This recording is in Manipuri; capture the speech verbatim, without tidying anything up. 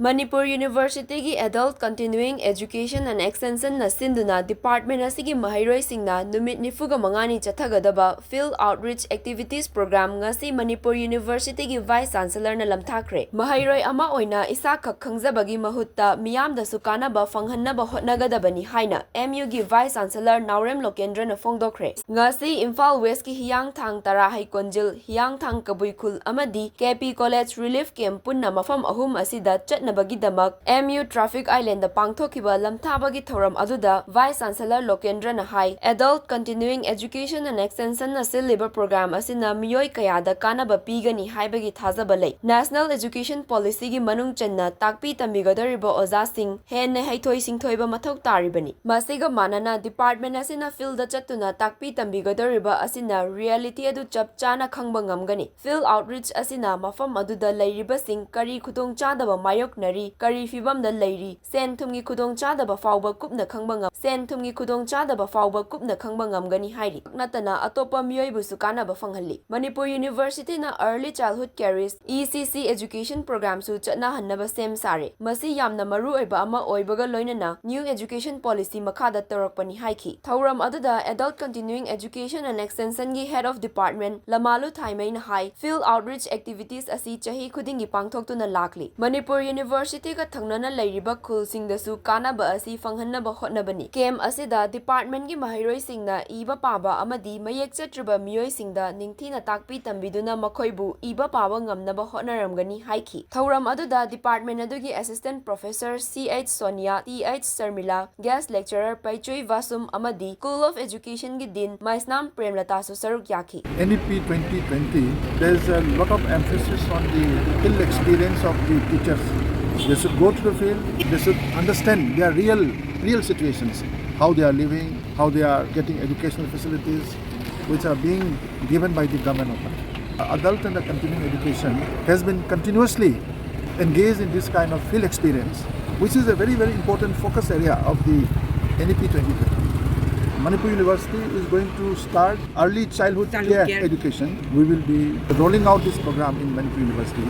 ꯃꯅꯤꯄꯨꯔ ꯌꯨꯅꯤꯚꯔꯁꯤꯇꯤꯒꯤ Adult Continuing Education and Extensionꯅ ꯁꯤꯟꯗꯨꯅ department ꯑꯁꯤꯒꯤ ꯃꯍꯩꯔꯣꯏꯁꯤꯡꯅ ꯅꯨꯃꯤꯠ ꯅꯤꯐꯨꯒ ꯃꯉꯥꯅꯤ ꯆꯠꯊꯒꯗꯕ Field Outreach Activities Program ꯉꯁꯤ ꯃꯅꯤꯄꯨꯔ ꯌꯨꯅꯤꯚꯔꯁꯤꯇꯤꯒꯤ Vice Chancellorꯅ ꯂꯝꯊꯥꯈ꯭ꯔꯦ꯫ ꯃꯍꯩꯔꯣꯏ ꯑꯃ ꯑꯣꯏꯅ ꯏꯁꯥꯈꯛ ꯈꯪꯖꯕꯒꯤ ꯃꯍꯨꯠꯇ ꯃꯤꯌꯥꯝꯗꯁꯨ ꯀꯥꯟꯅꯕ ꯐꯪꯍꯟꯅꯕ ꯍꯣꯠꯅꯒꯗꯕꯅꯤ ꯍꯥꯏꯅ MUꯒꯤ Vice Chancellor ꯅꯥꯎꯔꯦꯝ ꯂꯣꯀꯦꯟꯗ꯭ꯔꯅ ꯐꯣꯡꯗꯣꯛꯈ꯭ꯔꯦ꯫ ꯉꯁꯤ ꯏꯝꯐꯥꯜ Westꯀꯤ ꯍꯤꯌꯥꯡꯊꯥꯡ ꯇꯔꯥꯍꯩ ꯀꯣꯟꯖꯤꯜ, ꯍꯤꯌꯥꯡꯊꯥꯡ ꯀꯕꯨꯏ ꯈꯨꯜ ꯑꯃꯗꯤ KP College Relief Camp ꯄꯨꯟꯅ ꯃꯐꯝ ꯑꯍꯨꯝ ꯑꯁꯤꯗ ꯆꯠꯅꯕꯒꯤꯗꯃꯛ MU Traffic Islandꯗ ꯄꯥꯡꯊꯣꯛꯈꯤꯕ ꯂꯝꯊꯥꯕꯒꯤ ꯊꯧꯔꯝ ꯑꯗꯨꯗ Vice Chancellor ꯂꯣꯀꯦꯟꯗ꯭ꯔꯅ high, Adult Continuing Education and Extensionꯅ ꯁꯤꯜꯂꯤꯕ program ꯑꯁꯤꯅ ꯃꯤꯑꯣꯏ ꯀꯌꯥꯗ ꯀꯥꯟꯅꯕ ꯄꯤꯒꯅꯤ ꯍꯥꯏꯕꯒꯤ ꯊꯥꯖꯕ ꯂꯩ꯫ National Education Policyꯒꯤ ꯃꯅꯨꯡ ꯆꯟꯅ ꯇꯥꯛꯄꯤ ꯇꯝꯕꯤꯒꯗꯧꯔꯤꯕ ꯑꯣꯖꯥꯁꯤꯡ ꯍꯦꯟꯅ ꯍꯩꯊꯣꯏ ꯁꯤꯡꯊꯣꯏꯕ ꯃꯊꯧ ꯇꯥꯔꯤꯕꯅꯤ꯫ ꯃꯁꯤꯒ ꯃꯥꯟꯅꯅ department ꯑꯁꯤꯅ fieldꯗ ꯆꯠꯇꯨꯅ ꯇꯥꯛꯄꯤ ꯇꯝꯕꯤꯒꯗꯧꯔꯤꯕ ꯑꯁꯤꯅ reality ꯑꯗꯨ ꯆꯞ ꯆꯥꯅ ꯈꯪꯕ ꯉꯝꯒꯅꯤ꯫ Field Outreach ꯑꯁꯤꯅ ꯃꯐꯝ ꯑꯗꯨꯗ ꯂꯩꯔꯤꯕꯁꯤꯡ ꯀꯔꯤ ꯈꯨꯗꯣꯡꯆꯥꯗꯕ ꯃꯥꯌꯣꯛꯅꯔꯤ, ꯀꯔꯤ ꯐꯤꯚꯝꯗ ꯂꯩꯔꯤ, ꯁꯦꯟ ꯊꯨꯝꯒꯤ ꯈꯨꯗꯣꯡꯆꯥꯗꯕ ꯐꯥꯎꯕ ꯀꯨꯞꯅ ꯈꯪꯕ ꯉꯝ-, ꯁꯦꯟ ꯊꯨꯝꯒꯤ ꯈꯨꯗꯣꯡꯆꯥꯗꯕ ꯐꯥꯎꯕ ꯀꯨꯞꯅ ꯈꯪꯕ ꯉꯝꯒꯅꯤ ꯍꯥꯏꯔꯤ꯫ ꯅꯠꯇꯅ ꯑꯇꯣꯞꯄ ꯃꯤꯑꯣꯏꯕꯨꯁꯨ ꯀꯥꯟꯅꯕ ꯐꯪꯍꯜꯂꯤ꯫ Manipur ꯌꯨꯅꯤꯚꯔꯁꯤꯇꯤꯅ Early Childhood Careers, ECC Education Programꯁꯨ ꯆꯠꯅꯍꯟꯅꯕ ꯁꯦꯝ ꯁꯥꯔꯦ꯫ ꯃꯁꯤ ꯌꯥꯝꯅ ꯃꯔꯨ ꯑꯣꯏꯕ ꯑꯃ ꯑꯣꯏꯕꯒ ꯂꯣꯏꯅꯅ New Education Policy ꯃꯈꯥꯗ ꯇꯧꯔꯛꯄꯅꯤ ꯍꯥꯏꯈꯤ꯫ ꯊꯧꯔꯝ ꯑꯗꯨꯗ Adult Continuing Education and Extensionꯒꯤ Head of Department ꯂꯃꯥꯂꯨ ꯊꯥꯏꯃꯩꯅ high, Field Outreach Activities ꯑꯁꯤ ꯆꯍꯤ ꯈꯨꯗꯤꯡꯒꯤ ꯄꯥꯡꯊꯣꯛꯇꯨꯅ ꯂꯥꯛꯂꯤ꯫ ꯃꯅꯤꯄꯨꯔ ꯌꯨꯅꯤꯚꯔꯁꯤꯇꯤꯒ ꯊꯪꯅꯅ ꯂꯩꯔꯤꯕ ꯈꯨꯜꯁꯤꯡꯗꯁꯨ ꯀꯥꯟꯅꯕ ꯑꯁꯤ ꯐꯪꯍꯟꯅꯕ ꯍꯣꯠꯅꯕꯅꯤ꯫ Camp ꯑꯁꯤꯗ departmentꯒꯤ ꯃꯍꯩꯔꯣꯏꯁꯤꯡꯅ ꯏꯕ ꯄꯥꯕ ꯑꯃꯗꯤ ꯃꯌꯦꯛ ꯆꯠꯇ꯭ꯔꯤꯕ ꯃꯤꯑꯣꯏꯁꯤꯡꯗ ꯅꯤꯡꯊꯤꯅ ꯇꯥꯛꯄꯤ ꯇꯝꯕꯤꯗꯨꯅ ꯃꯈꯣꯏꯕꯨ ꯏꯕ ꯄꯥꯕ ꯉꯝꯅꯕ ꯍꯣꯠꯅꯔꯝꯒꯅꯤ ꯍꯥꯏꯈꯤ꯫ ꯊꯧꯔꯝ ꯑꯗꯨꯗ department ꯑꯗꯨꯒꯤ Assistant Professor CH Sonia, TH Sharmila, Guest Lecturer ꯄꯩꯆꯨꯏ ꯚꯥꯁꯨꯝ ꯑꯃꯗꯤ School of Educationꯒꯤ Dean ꯃꯥꯏꯁꯅꯥꯝ ꯄ꯭ꯔꯦꯝꯂꯇꯥꯁꯨ ꯁꯔꯨꯛ ꯌꯥꯈꯤ꯫ NEP twenty twenty, there's a lot of emphasis on the field experience of the teachers. They should go to the field, they should understand their real, real situations, how they are living, how they are getting educational facilities, which are being given by the government of Manipur. Adult and continuing education has been continuously engaged in this kind of field experience, which is a very, very important focus area of the NEP twenty twenty. Manipur University is going to start early childhood, Childhood care, care. Education. We will be rolling out this program in Manipur University.